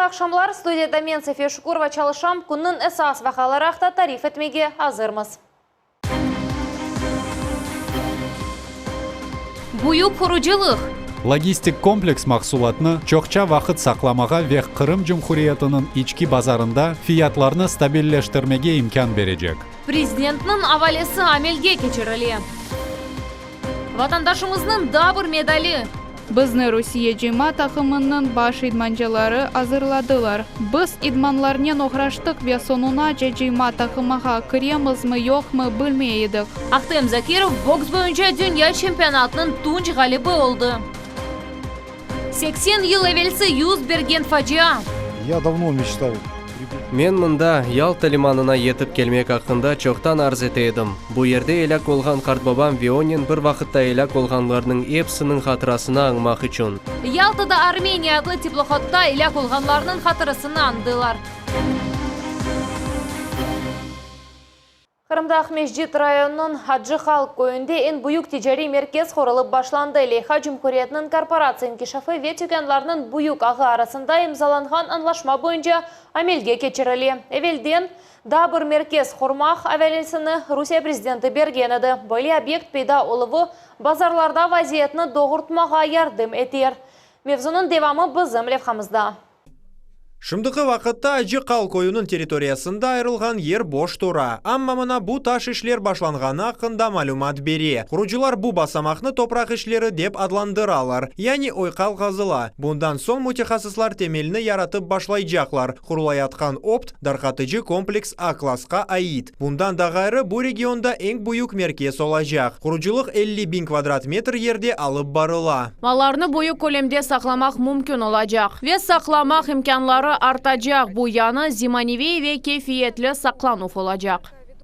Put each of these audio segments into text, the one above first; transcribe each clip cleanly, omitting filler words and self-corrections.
aqşamlar, studiyada men, Safiye Şukurova, çalışam, künniñ esas vaqiaları aqta tarif etmege azırmız. Büyük qurucılıq. Logistik kompleks mahsulatnı çoqça vaqıt saqlamağa ve Qırım Cumhuriyetiniñ içki bazarında fiyatlarnı stabilleştirmege imkân berecek. Prezidentniñ avalesi amelge keçirile. Vatandaşımıznıñ daa bir medali. Bizni Rusiye cıyma taqımınıñ baş idmancıları azırladılar. Biz idmanlarnen oğraştıq ve soñunace cıyma taqımağa kiremizmi-yoqmı bilmey edik. Ahtem Zakirov boks boyunca dünya çempionatınıñ tunç ğalibi oldı. 80 yıl evelsi yüz bergen facia. Ya davno meçtal. Men mında, Yalta limanına yetip kelmek aqqında çoqtan arz ete edim. Bu yerde elâk olğan qartbabam ve onen bir vaqıtta elâk olğanlarnıñ epsiniñ hatırasını añmaq içün. Yaltada Armeniya adlı teplohodda elâk olğanlarnıñ hatırasını añdılar. Qırımda Aqmescit rayonınıñ Hacı Halq köyünde eñ büyük ticariy merkez qurulıp başlandı. Leyha cumhuriyetniñ korporatsiya inkişafı ve tükânlarnıñ büyük ağı arasında imzalanğan añlaşma boyunca amelge keçirile. Evelden daa bir merkez qurmaq avalesini Rusiye prezidenti bergen edi. Böyle obyekt peyda oluvı bazarlarda vaziyetni doğurtmağa yardım eter. Mevzunıñ devamı bizim levhamızda. Şimdiki vaqıtta Acı Qal köyüniñ territoriyasında ayırılğan yer boş tura. Amma mına bu taş işler başlanğanı aqqında malümat bere. Qurucılar bu basamaqnı topraq işleri dep adlandıralar. Yani oyqal qazıla. Bundan soñ mütehassıslar temelni yaratıp başlaycaqlar. Qurulayatqan opt, darqatıcı kompleks A klassqa ait. Bundan da ğayrı, bu regionda eñ büyük merkez olacaq. Qurucılıq 50 biñ kvadrat metr yerde alıp barıla. Mallarnı büyük kölemde saqlamaq mümkün olacaq. Ve saqlamaq imkânları artacaq, bu yañı, zemaneviy ve keyfiyetli saqlanuv olacaq.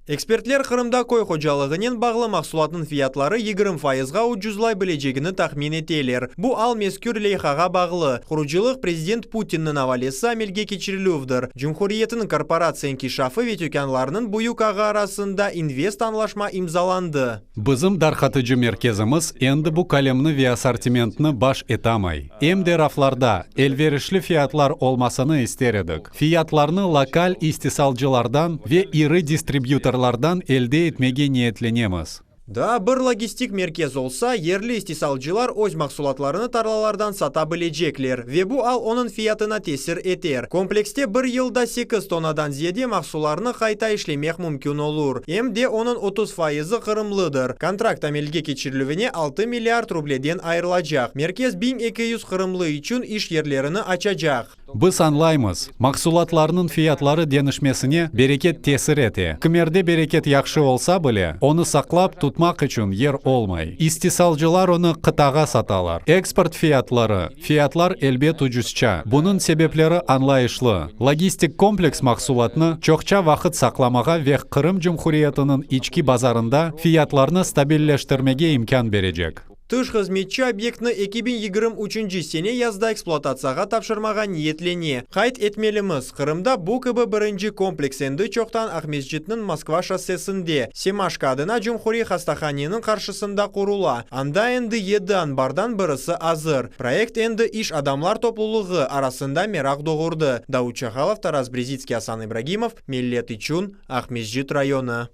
Ekspertler Qırımda köy hocalığınen bağlı mahsulatnıñ fiyatları 20 fayızğa ucuzlay bilecegini tahmin eteler. Bu al mezkür leyhağa bağlı. Qurucılıq prezident Putinniñ avalesi amelge keçirilüvdir. Cumhuriyetniñ korporatsiya inkişafı ve tükânlarnıñ büyük ağı arasında invest añlaşma imzalandı. Bizim darqatıcı merkezimiz endi bu kalemni ve assortimentni baş etamay. Em de raflarda elverişli fiyatlar olmasını ister edik. Fiyatlarnı lokal istisalcılardan ve iri distribyutorlardan elde etmege niyetlenemiz. Daa bir logistik merkez olsa, yerli istisalcılar öz mahsulatlarını tarlalardan sata bilecekler ve bu al onıñ fiyatına tesir eter. Komplekste bir yılda sekiz tonnadan ziyade mahsularnı qayta işlemek mümkün olur. Em de onıñ 30 fayızı qırımlıdır. Kontrakt amelge keçirilüvine 6 milliard rubleden ayırılacaq. Merkez 1200 qırımlı içün iş yerlerini açacaq. Biz añlaymız, mahsulatlarnıñ fiyatları deñişmesine bereket tesir ete. Kimerde bereket yahşı olsa bile, onı saqlap tutmaq içün yer olmay. İstisalcılar onı qıtağa satalar. Eksport fiyatları, fiyatlar elbet ucuzça. Bunıñ sebepleri añlayışlı. Logistik kompleks mahsulatnı çoqça vaqıt saqlamağa ve Qırım Cumhuriyetiniñ içki bazarında fiyatlarnı stabilleştirmege imkân berecek. Tış hızmetçi obyektni 2023 sene yazda ekspluatatsiyağa tapşırmağa niyetlene. Qayd etmelimiz, Qırımda bu kibi birinci kompleks endi çoqtan Aqmescitniñ Moskva şossesinde, Semaşko adına cumhuriy hastahaneniñ qarşısında qurula, anda endi yedi anbardan birisi azır. Proyekt endi iş adamlar toplulığı arasında meraq doğurdı. Davut Çahalov, Taras Brezitskiy, Asan İbragimov, Millet içün, Aqmescit rayonı.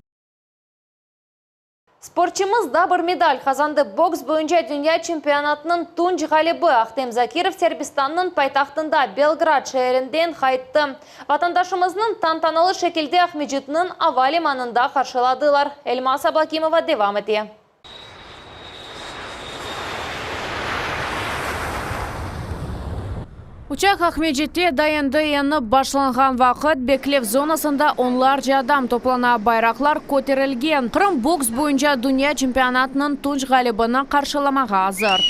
Sportçımız daa bir medal qazandı. Boks boyunca dünya çempionatınıñ tunç ğalibi Ahtem Zakirov Serbistannıñ paytahtında, Belgrad şeerinden qayttı. Vatandaşımıznıñ tantanalı şekilde Aqmescitniñ ava limanında qarşıladılar. Elmaz Ablâkimova devam ete. Uçaq Aqmescitte daa endi enip başlanğan vaqıt, beklev zonasında onlarca adam toplana, bayraqlar köterilgen. Qırım boks boyunca dünya çempionatınıñ tunç ğalibini qarşılamağa azır.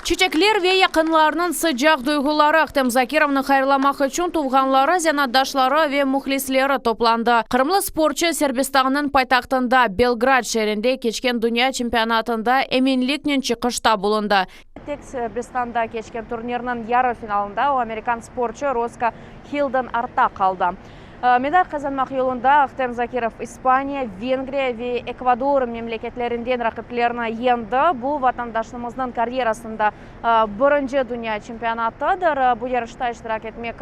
Çiçekler ve yaqınlarınıñ sıcaq duyğuları, Ahtem Zakirovnı hayırlamaq içün tuvğanları, zenaatdaşları ve mühlisleri toplandı. Qırımlı sportçu Serbistannıñ paytahtında, Belgrad şeerinde keçken dünya çempionatında eminliknen çıqışta bulundı. Tek Serbistanda keçken turnirniñ yarı finalında o amerikan sportçu Rosko Hillden artta qaldı. Medal qazanmaq yolunda Ahtem Zakirov İspaniya, Vengriya ve Ekvador memleketlerinden raqiplerni yeñdi. Bu, vatandaşımıznıñ karyerasında birinci dünya çempionatıdır. Bu yarışta iştirak etmek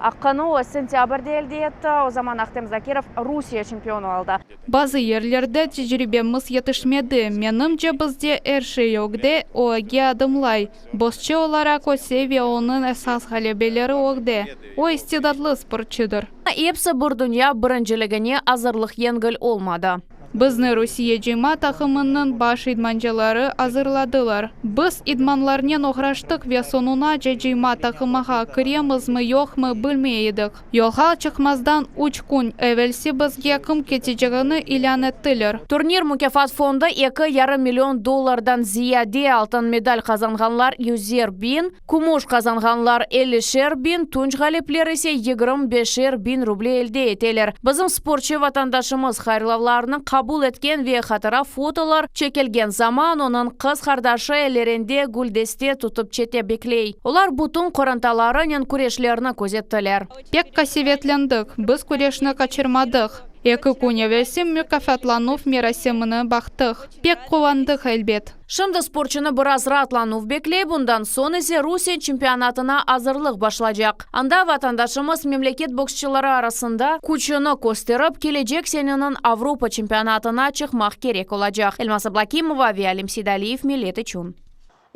aqqını o sentâbrde elde etti. O zaman Ahtem Zakirov Rusiye çempionı oldı. Bazı yerlerde tecribemiz yetişmedi. Menimce, bizde er şey ögde, o ögge adımlay. Boksçı olaraq öse ve onıñ esas ğalebeleri ögde. O istidatlı sportçıdır. Episi bir dünya birinciligine azırlıq yengil olmadı. Bizni Rusiye cıyma taqımınıñ baş idmancıları azırladılar. Biz idmanlarnen oğraştıq ve soñunace cıyma taqımğa kiremizmi-yoqmı bilmey edik. Yolğa çıqmazdan üç kün evelsi bizge kim ketecegini ilân ettiler. Turnir mukâfat fondu 2,5 million dollardan ziyade, altın medal qazanğanlar yüzer biñ, kümüş qazanğanlar 50-şer biñ, tunç ğalipler ise 25-er biñ ruble elde eteler. Bizim sportçı vatandaşımız hayırlavlarnı qabul etken ve hatıra fotolar çekilgen zaman onıñ qız qardaşı ellerinde güldeste tutıp çette bekley. Olar bütün qorantalarınen küreşlerni közettiler. Pek qasevetlendik, biz küreşni qaçırmadıq. Eki kün evelsi mukâfatlanuv merasimini baqtıq. Pek quvandıq, elbet. Şimdi sportçunı biraz raatlanuv bekley, bundan soñ ise Rusiye çempionatına azırlıq başlaycaq. Anda vatandaşımız memleket boksçıları arasında küçüni kösterip, kelecek seneniñ Avropa çempionatına çıqmaq kerek olacaq. Elmaz Ablakimova ve Alim Seydaliyev Millet içün.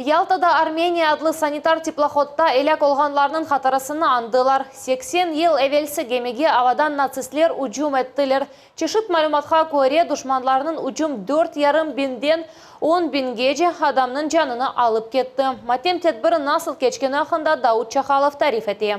Yaltada Armeniya adlı sanitar teplohodda elâk olğanlarnıñ hatırasını añdılar. 80 yıl evelsi gemige avadan natsistler ücüm ettiler. Çeşit malümatqa köre, duşmanlarnıñ ücüm 4,5 biñden 10 biñgece adamnıñ canını alıp ketti. Matem tedbiri nasıl keçkeni aqqında Daud Çahalov tarif ete.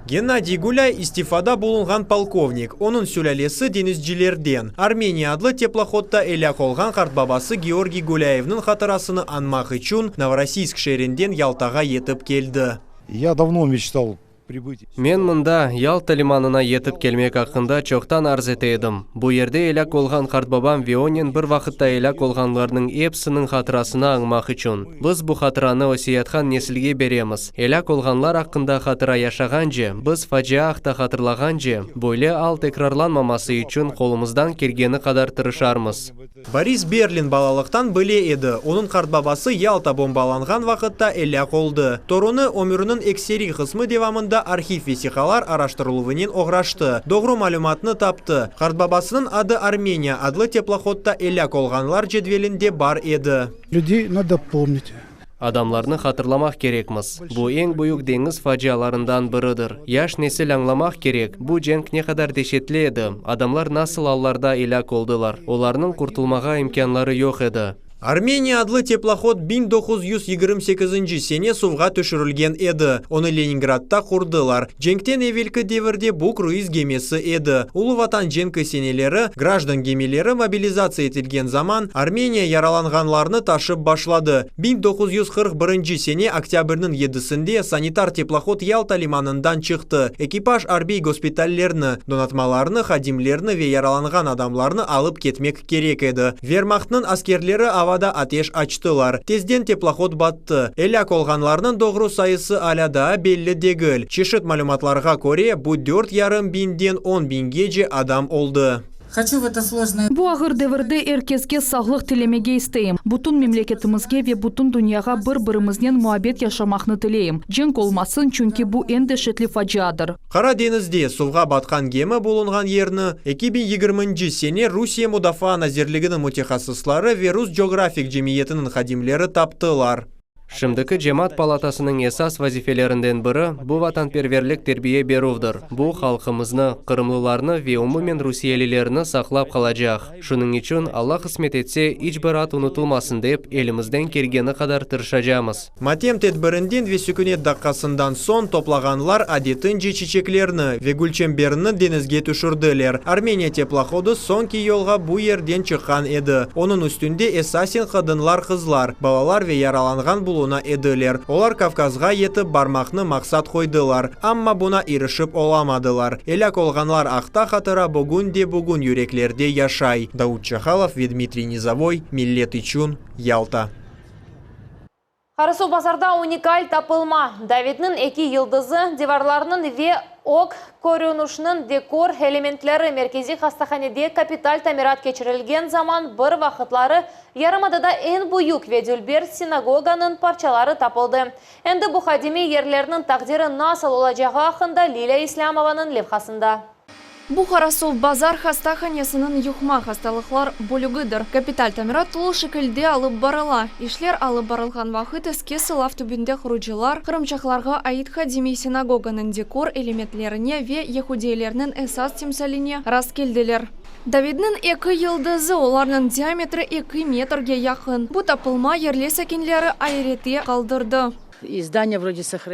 Gennadiy Gulây istifada bulunğan polkovnik. Onıñ sülâlesi deñizcilerden. Armeniya adlı teplohodda elâk olğan qartbabası Georgiy Gulâyevniñ hatırasını añmaq içün Novorossiysk şeerinden Yaltağa yetip keldi. Я давно мечтал прибыть. Men mında, Yalta limanına yetip kelmek aqqında çoqtan arz ete edim. Bu yerde elâk olğan qartbabam ve onen bir vaqıtta elâk olğanlarnıñ episiniñ hatırasını añmaq içün. Biz bu hatıranı öseyatqan nesilge beremiz. Elâk olğanlar aqqında hatıra yaşağance, biz facia aqta hatırlağance, böyle al tekrarlanmaması içün qolumızdan kelgeni qadar tırışarmız. Boris Berlin balalıqtan bile edi, onıñ qartbabası Yalta bombalanğan vaqıtta elâk oldı. Torunı ömüriniñ ekseriy qısmı devamında arhiv vesiqalar araştırıluvınen oğraştı. Doğru malümatnı taptı. Qartbabasınıñ adı Armeniya adlı teplohodda elâk olğanlar cedvelinde bar edi. Людей надо помнить. Adamlarnı hatırlamaq kerekmiz. Bu eñ büyük deñiz facialarından biridir. Yaş nesil añlamaq kerek, bu cenk ne qadar deşetli edi, adamlar nasıl allarda elâk oldılar, olarnıñ qurtulmağa imkânları yoq edi. Armeniya adlı teplohod 1928 sene suvğa tüşürilgen edi. Onı Leningradda qurdılar. Cenkten evelki devirde bu kruiz gemisi edi. Ulu Vatan cenki seneleri, grajdan gemileri mobilizatsiya etilgen zaman, Armeniya yaralanğanlarnı taşıp başladı. 1941 sene oktâbrniñ 7-sinde sanitar teplohod Yalta limanından çıqtı. Ekipaj arbiy gospitallerni, donatmalarnı, hadimlerni ve yaralanğan adamlarnı alıp ketmek kerek edi. Vermahtnıñ askerleri avada ateş açtılar. Tezden teplohod battı. Elâk olğanlarnıñ doğru sayısı alâ daa belli degil. Çeşit malümatlarğa köre, bu 4,5 biñden 10 biñgece adam oldı. Хочу в это сложное Bu ağır devirde er keske sağlıq tilemege isteyim. Bütün memleketimizge ve bütün dünyağa bir-birimiznen muabbet yaşamaqnı tileyim. Cenk olmasın, çünki bu eñ deşetli faciadır. Qara deñizde suvğa batqan gemi bulunğan yerni 2020 sene Rusiye Mudafaa nazirliginiñ mütehassısları ve Rus coğrafik cemiyetiniñ hadimleri taptılar. Şimdiki Cemaat palatasınıñ esas vazifelerinden biri bu vatanperverlik terbiye berüvdir. Bu halqımıznı, qırımlılarnı ve umumen rusiyelilerni saqlap qalacaq. Şunıñ içün Alla qısmet etse iç bir ad unutılmasın dep elimizden kelgeni qadar tırışacaqmız. Matem tedbirinden ve sükünet daqqasından soñ toplağanlar adetince çiçeklerni ve gülçemberni deñizge tüşürdiler. Armeniya teplohodı soñki yolğa bu yerden çıqqan edi. Onıñ üstünde esasen qadınlar, qızlar, balalar ve yaralanğan buluna ediler. Olar Kavkazğa yetip barmaqnı maqsat qoydılar, amma buña irişip olamadılar. Elâk olğanlar aqta hatıra bugün de bugün yüreklerde yaşay. Daud Çahalov ve Dmitriy Nizovoy, Millet içün, Yalta. Qarasuvbazarda unikal tapılma, Davidniñ eki yıldızı, divarlarnıñ ve ög körünüşniñ dekor elementleri merkeziy hastahanede kapital tamirat keçirilgen zaman bir vaqıtları yarımadada eñ büyük ve dülber sinagoganıñ parçaları tapıldı. Endi bu qadimiy yerlerniñ taqdiri nasıl olacağı aqqında Lilâ İslâmovanıñ levhasında. Bu Qarasuvbazar hastahanesiniñ yuqma hastalıqlar bölügidir. Kapital tamirat tolu şekilde alıp barıla. İşler alıp barılğan vaqıt Eski Sılav tübünde qurucılar qırımçaqlarğa ait qadimiy sinagoganıñ dekor elementlerine ve yehudiylerniñ esas timsaline rastkeldiler. Davidniñ eki yıldızı, olarnıñ diametri eki metrge yaqın. Bu tapılma yerli sakinleri ayrette qaldırdı.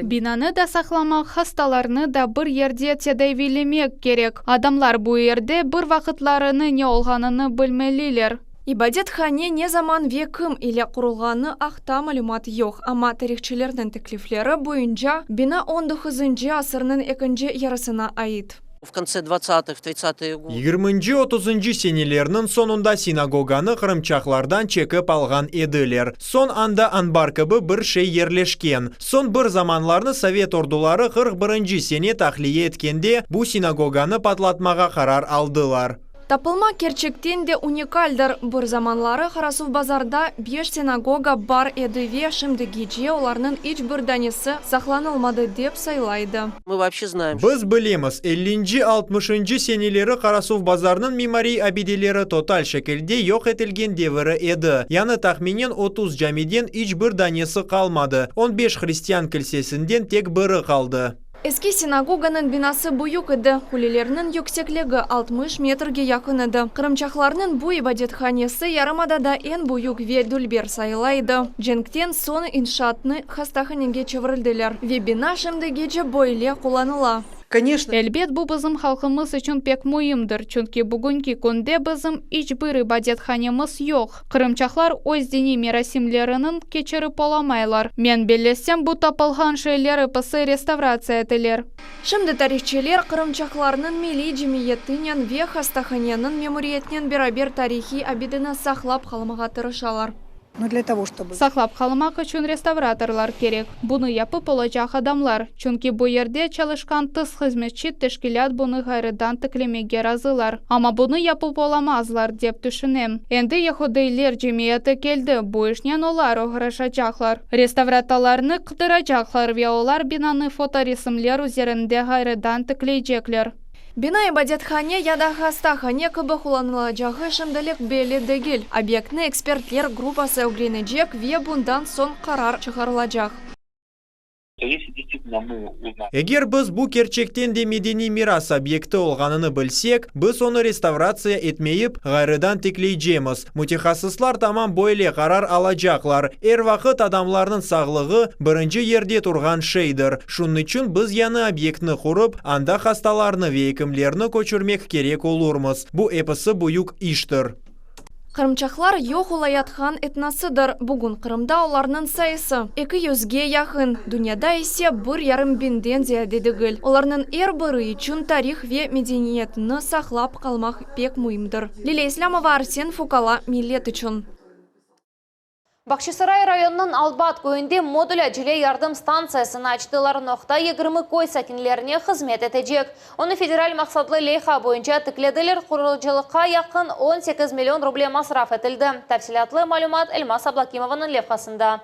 Binanı da saqlamaq, hastalarnı da bir yerde tedaviylemek kerek. Adamlar bu yerde bir vaqıtlarını ne olğanını bilmeliler. İbadethane ne zaman ve kim ile qurulğanı aqta malümat yoq, amma tarihçilerniñ teklifleri boyunca bina on doquzıncı asırnıñ ekinci yarısına ait. V kontse dvadtsatih, tridtsatıye godı. Yigirminci, otuzıncı senelerniñ soñunda sinagoganı qırımçaqlardan çekip alğan ediler. Soñ anda anbar kibi bir şey yerleşken. Soñ bir zamanlarnı sovet orduları 41-nci sene tahliye etkende bu sinagoganı patlatmağa qarar aldılar. Tapılma kerçekten de unikaldir. Bir zamanları Qarasuvbazarda beş sinagoga bar edi ve şimdigece olarnıñ iç bir danesi saqlanılmadı, dep sayıla edi. Mı voobşe znaem. Biz bilemiz, ellinci, altmışıncı seneleri Qarasuvbazarnıñ mimariy abideleri total şekilde yoq etilgen deviri edi. Yanı tahminen 30 camiden iç bir danesi qalmadı, on beş hristian kilsesinden tek biri qaldı. Eski sinagoganıñ binası büyük edi, qulleleriniñ yüksekligi 60 metrge yaqın edi. Qırımçaqlarnıñ bu ibadethanesi yarımadada eñ büyük ve dülber sayıla edi. Cenkten soñ inşaatnı hastahanege çevirildiler ve bina şimdigece böyle qullanıla. Конечно. Elbet, bu bizim halqımız içün pek müimdir, çünki bugünki künde bizim iç bir ibadethanemiz yoq. Qırımçaqlar öz diniy merasimlerini keçirip olamaylar. Men bellesem, bu tapılğan şeyler episi restavratsiya etilir. Şimdi tarihçiler qırımçaqlarnıñ milliy cemiyetinen ve hastahaneniñ memuriyetinen beraber tarihiy abideni saqlap qalmağa tırışalar. Но для того, чтобы Saqlap qalmaq içün restavratorlar kerek. Bunı yapıp olacaq adamlar. Çünki bu yerde çalışqan tıs hızmetçi teşkilât bunı ğayrıdan tiklemege razılar. Amma bunı yapıp olamazlar, dep tüşünem. Endi yehudiyler cemiyeti keldi, bu işnen olar oğraşacaqlar. Restavratorlarnı qıdıracaqlar ve olar binanı fotoresimler üzerinde ğayrıdan tikleycekler. Bina ibadethane ya da hastahane kibi qullanılacağı şimdilik belli degil. Obyektni ekspertler gruppası ögrenecek ve bundan soñ qarar çıqarılacaq. Eger biz bu kerçekten de medeniy miras obyekti olğanını bilsek, biz onı restavratsiya etmeyip, ğayrıdan tikleycemiz. Mütehassıslar tamam böyle qarar alacaqlar. Er vaqıt adamlarnıñ sağlığı birinci yerde turğan şeydir. Şunıñ içün biz yañı obyektni qurıp, anda hastalarnı ve ekimlerni köçürmek kerek olurmız. Bu episi büyük iştir. Qırımçaqlar yoq olayatqan etnosıdır. Bugün Qırımda olarnıñ sayısı 200-ge yaqın, dünyada ise bir yarım biñden ziyade degil. Olarnıñ er biri içün tarih ve medeniyetini saqlap qalmaq pek müimdir. Lilâ İslâmova, Arsen Fukala, Millet içün. Bağçasaray rayonınıñ Albat köyünde modul acele yardım stantsiyasını açtılar. Noqta 20 köy sakinlerine hızmet etecek. Onı federal maqsatlı leyha boyunca tiklediler. Qurucılıqqa yaqın 18 million ruble masraf etildi. Tafsilâtlı malümat Elmaz Ablakimovanıñ levhasında.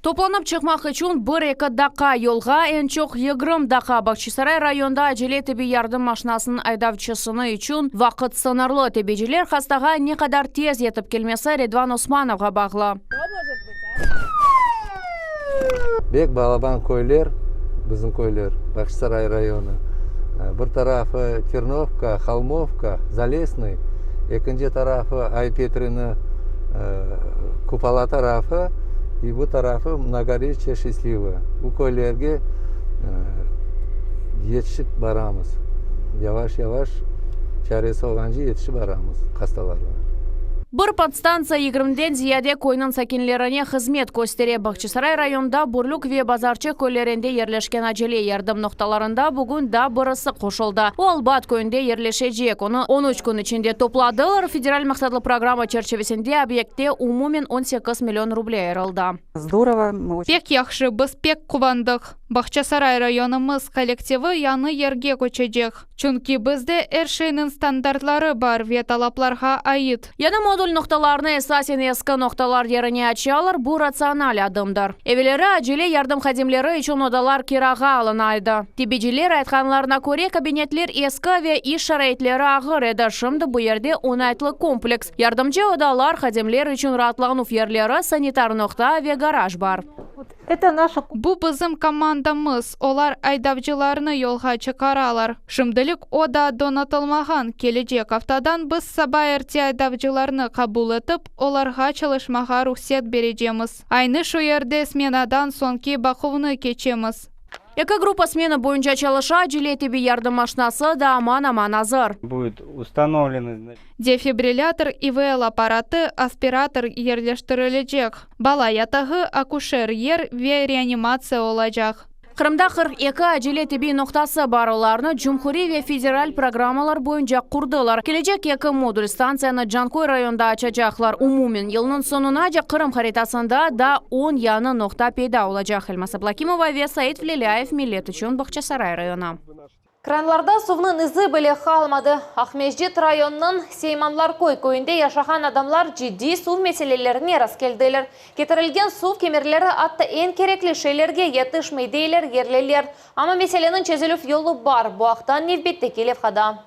Toplanıp çıqmaq içün bir-eki daqqa, yolğa eñ çoq 20 daqqa. Bağçasaray rayonında acele tibbiy yardım maşinasınıñ aydavcısı içün vaqıt sıñırlı. Tibbiyciler hastağa ne qadar tez yetip kelmesi Redvan Osmanovğa bağlı. Bek balaban köyler, bizim köyler, Bağçasaray rayonı. Bir tarafı Ternovka, Holmovka, Zalesnıy, ekinci tarafı Ay-Petrini Kupala tarafı, и bu tarafı Mnogoreçye, Счастливое. Bu köylerge yetişip baramız. Yavaş-yavaş çaresi olğance yetişip baramız hastalarğa. Bir podstantsiya yigirmiden ziyade köyniñ sakinlerine hızmet köstere. Bağçasaray rayonında Bürlük ve Bazarçıq köylerinde yerleşken acele yardım noqtalarında bugün daa birisi qoşuldı. O, Albat köyünde yerleşecek. Onı on üç kün içinde topladılar. Federal maqsatlı programma çerçivesinde obyektte umumen 18 million ruble ayırıldı. Pek yahşı, biz pek quvandıq. Bağçasaray rayonımız kollektivi yañı yerge köçecek. Çünki bizde er şeyniñ standartları bar ve talaplarğa ait. Yañı modul noqtalarını esasen eski noqtalar yerine açalar, bu ratsional adımdır. Evelleri acele yardım hadimleri içün odalar kirağa alına edi. Tibiciler aytqanlarına köre, kabinetler eski ve iş şaraitleri ağır edi. Şimdi bu yerde oñaytlı kompleks, yardımcı odalar, hadimler içün raatlanuv yerleri, sanitar noqta ve garaj bar. Bu bizim komandamız, olar aydavcılarnı yolğa çıqaralar. Şimdilik o daa donatılmağan, kelecek aftadan biz saba erte aydavcılarnı qabul etip, olarğa çalışmağa ruhset berecemiz. Aynı şu yerde smenadan soñki baquvnı keçemiz. Eki gruppa smena boyunca çalışa, acele tibbiy yardım maşinası da aman-aman azır. Defibrillâtor, İVL apparatı, aspirator yerleştirilecek. Bala yatağı, akuşer yer ve reanimatsiya olacaq. Qırımda 42 acele tibbiy noqtası bar, olarnı cumhuriy ve federal programmalar boyunca qurdılar. Kelecek eki modul stantsiyanı Canköy rayonında açacaqlar. Umumen, yılnıñ soñunace Qırım haritasında daa on yañı noqta peyda olacaq. Elmaz Ablâkimova ve Said Vlelâyev, Millet içün, Bağçasaray rayonı. Kranlarda suvnıñ izi bile qalmadı. Aqmescit rayonınıñ Seymanlarköy köyünde yaşağan adamlar ciddiy suv meselelerine rastkeldiler. Ketirilgen suv kemerleri atta eñ kerekli şeylerge yetişmey, deyler yerliler. Amma meseleniñ çezilüv yolu bar. Bu aqta nevbetteki levhada.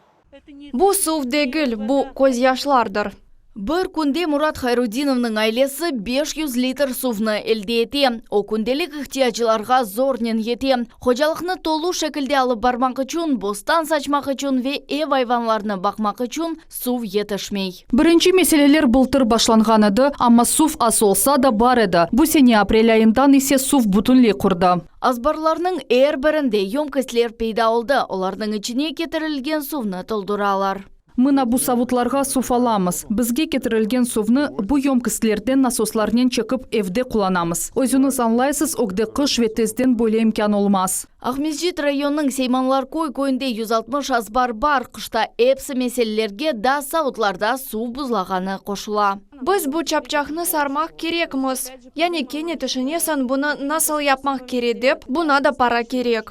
Bu suv degil, bu közyaşlardır. Bir künde Murat Hayrudinovnıñ ailesi 500 litr suvnı elde ete. O, kündelik ihtiyaclarğa zornen yete. Hocalıqnı tolu şekilde alıp barmaq içün, bostan saçmaq içün ve ev ayvanlarını baqmaq içün suv yetişmey. Birinci meseleler bıltır başlanğan edi, amma suv az olsa da bar edi. Bu sene aprel ayından ise suv bütünley qurdı. Azbarlarnıñ er birinde yömkostler peyda oldı, olarnıñ içine ketirilgen suvnı tolduralar. Mına bu savutlarğa suv alamız. Bizge ketirilgen suvnı bu yömkostlerden nasoslarnen çekip evde qullanamız. Özüñiz añlaysız, ögde qış ve tezden böyle imkân olmaz. Aqmescit rayonınıñ Seymanlarköy köyünde 160 azbar bar. Qışta episi meselelerge daa savutlarda suv buzlağanı qoşula. Biz bu çapçaqnı sarmaq kerekmiz. Yani kene tüşünesiñ bunı nasıl yapmaq kerek dep, buna da para kerek.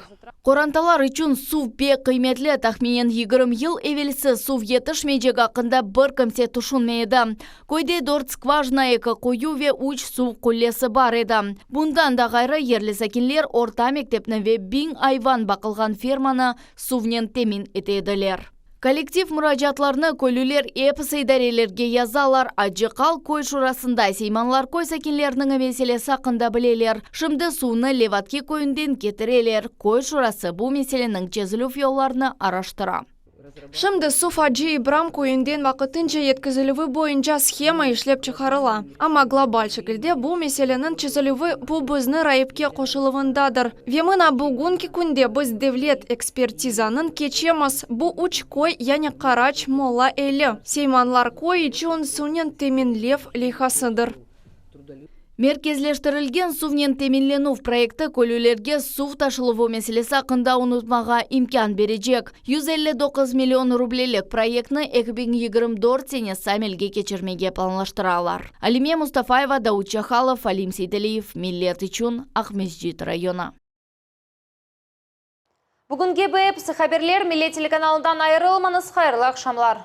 Qorantalar içün suv pek qıymetli. Tahminen 20 yıl evelsi suv yetişmeycegi aqqında bir kimse tüşünmey edi. Köyde dört skvajina, eki quyu ve üç suv qullesi bar edi. Bundan da ğayrı, yerli sakinler orta mektepni ve biñ ayvan baqılğan fermanı suvnen temin ete ediler. Kollektiv muracaatlarnı köylüler episi idarelerge yazalar. Acı Qal köy şurasında Seymanlarköy sakinleriniñ meselesi aqqında bileler. Şimdi suvnı Levatki köyünden ketireler. Köy şurası bu meseleniñ çezilüv yollarını araştıra. Şimdi suv Acı İbram köyünden vaqtınca yetkizilüvi boyunca shema işlep çıqarıla. Amma global şekilde bu meseleniñ çezilüvi bu bizni raipke qoşuluvındadır. Ve mına bugünki künde biz devlet ekspertizanıñ keçemiz, bu üç köy, yani Qaraç, Molla Eli, Seymanlarköy içün suvnen teminlev leyhasıdır. Merkezleştirilgen suvnen teminlenüv proyekti köylülerge suv taşıluvı meselesi aqqında unutmağa imkân berecek. 159 million rublelik proyektni 2024 senesi amelge keçirmege planlaştıralar. Alime Mustafayeva, Davut Çahalov, Alim Seytaliyev, Millet içün, Aqmescit rayonı. Bugünge bu episi haberler, Millet telekanalından ayırılmañız, hayırlı aqşamlar.